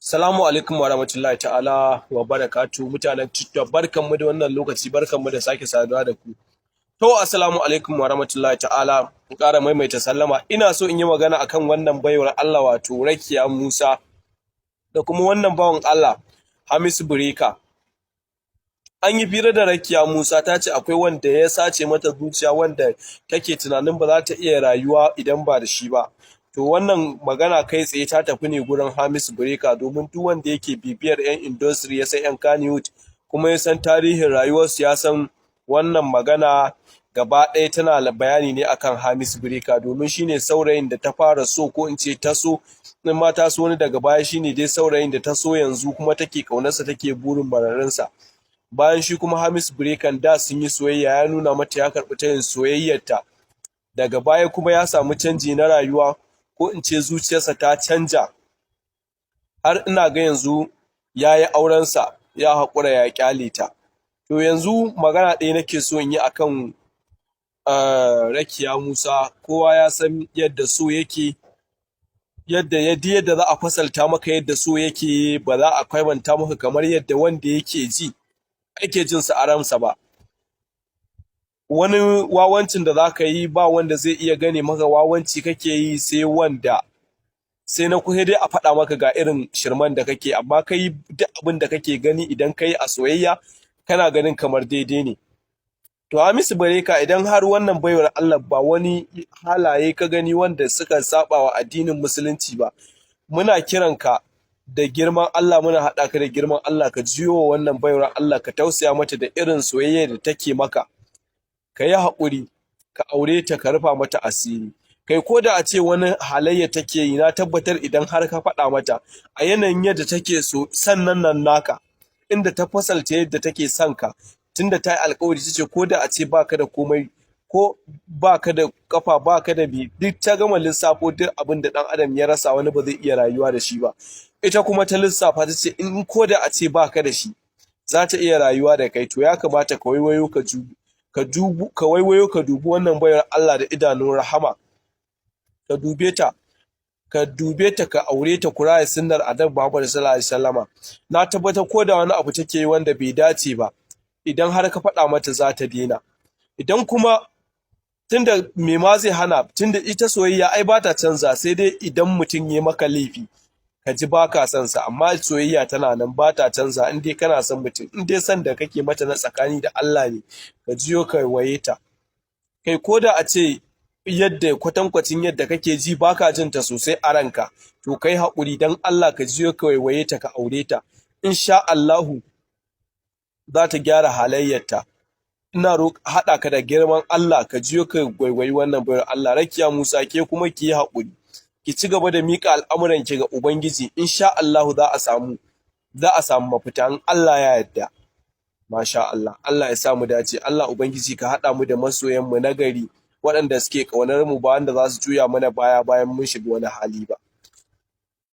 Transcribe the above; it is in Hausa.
Salamu alaikum wa rahmatullahi ta'ala wa barakatu. Mutanen TikTok, barkanmu da wannan lokaci, barkanmu da sake saduwa da ku. To, assalamu alaikum wa rahmatullahi ta'ala, in ƙara maimaita sallama. Ina so in yi magana akan wannan baiwar Allah, wato Rakiya Musa, da kuma wannan bawan Allah Hamisu Breaker. An yi fira da Rakiya Musa, ta ce akwai wanda ya sace mata zuciya, wanda take tunanin ba za ta iya rayuwa idan ba da shi ba. To, wannan magana kai tsaye ta tafi ne gurin Hamisu Breaker, domin duk wanda yake bibiyar 'yan industry, ya san 'yan Kannywood, kuma ya san tarihin rayuwarsu, ya san wannan magana gaba ɗaya tana bayani ne akan Hamisu Breaker, domin shine saurayin da ta fara so, ko in ce ta so, in ma ta so wani daga baya, shine dai saurayin da ta so yanzu kuma take ƙaunarsa, take burin mararinsa. Bayan shi kuma Hamisu Breaker, da sun yi soyayya, ya nuna mata ya karɓi tayin soyayyarta. Daga baya kuma ya samu canji na rayuwa, ko in ce zuciyarsa ta canja, har ina ga yanzu ya yi aurensa, ya haƙura ya ƙyale ta. To, yanzu magana ɗaya nake so in yi akan Rakiya Musa. Kowa ya san yadda so yake, yadda za a fasalta maka yadda so yake, ba za a kwatanta maka kamar yadda wanda yake ji ake jin sa a ransa ba. Wani wawancin da za ka yi, ba wanda zai iya gane maka wawanci kake yi, sai wanda sai na kusa dai a faɗa maka ga irin shirman da kake. Amma kai duk abin da kake gani idan kai a soyayya, kana ganin kamar daidai ne. To, Hamisu Breaker, idan har wannan baiwar Allah ba wani halaye ka gani wanda suka saba wa addinin Musulunci ba, muna kiranka da girman Allah, muna haɗa ka da girman Allah, ka jiyo wa wannan baiwar Allah, ka tausaya mata da irin soyayya da take maka, ka yi haƙuri ka aure ta, ka rufa mata asiri. Kai, ko da a ce wani halayya take yi, na tabbatar idan har ka faɗa mata a yanayin yadda take so sannan nan naka, inda ta fasalta yadda take son ka, tunda ta yi alkawari, ta ce ko da a ce baka da komai, ko baka da kafa, baka da bi, duk ta gama lissafo duk abin da ɗan adam ya rasa wani ba zai iya rayuwa da shi ba, ita kuma ta lissafa ta ce in ko da a ce baka da shi, za ta iya rayuwa da kai. To, ya kamata ka waiwayo ka ka dubu ka waiwayo ka dubi wannan baiwar Allah da idanun rahama, ka dube ta, ka dube ta, ka aure ta, ku raya sunnar Annabi Muhammad sallallahu alaihi wasallama. Na tabbatar ko da wani abu take yi wanda bai dace ba, idan har ka faɗa mata, za ta daina. Idan kuma tunda me ma zai hana, tunda ita soyayya ai ba ta canza, sai dai idan mutum ya maka laifi ka ji ba ka son sa, amma soyayya tana nan, ba ta canza. In dai kana son mutum, in dai son da kake mata na tsakani da Allah ne, ka jiyo ka waye ta. Kai, ko da a ce yadda kwatankwacin yadda kake ji baka jin ta sosai a ranka, to kai haƙuri dan Allah, ka jiyo ka waiwaye ta, ka aure ta. Insha Allahu za ta gyara halayyarta. Ina haɗa ka da girman Allah, ka jiyo ka waiwayi wannan bayar Allah Rakiya Musa. Ke kuma ki yi haƙuri, ki ci gaba da miƙa al'amuranki ga Ubangiji. Insha Allahu za a samu mafita in Allah ya yarda. Masha Allah, Allah ya sa mu dace. Allah Ubangiji ka haɗa mu da masoyan mu na gari, waɗanda suke ƙaunar mu, ba wanda za su juya mana baya bayan mun shiga wani hali ba.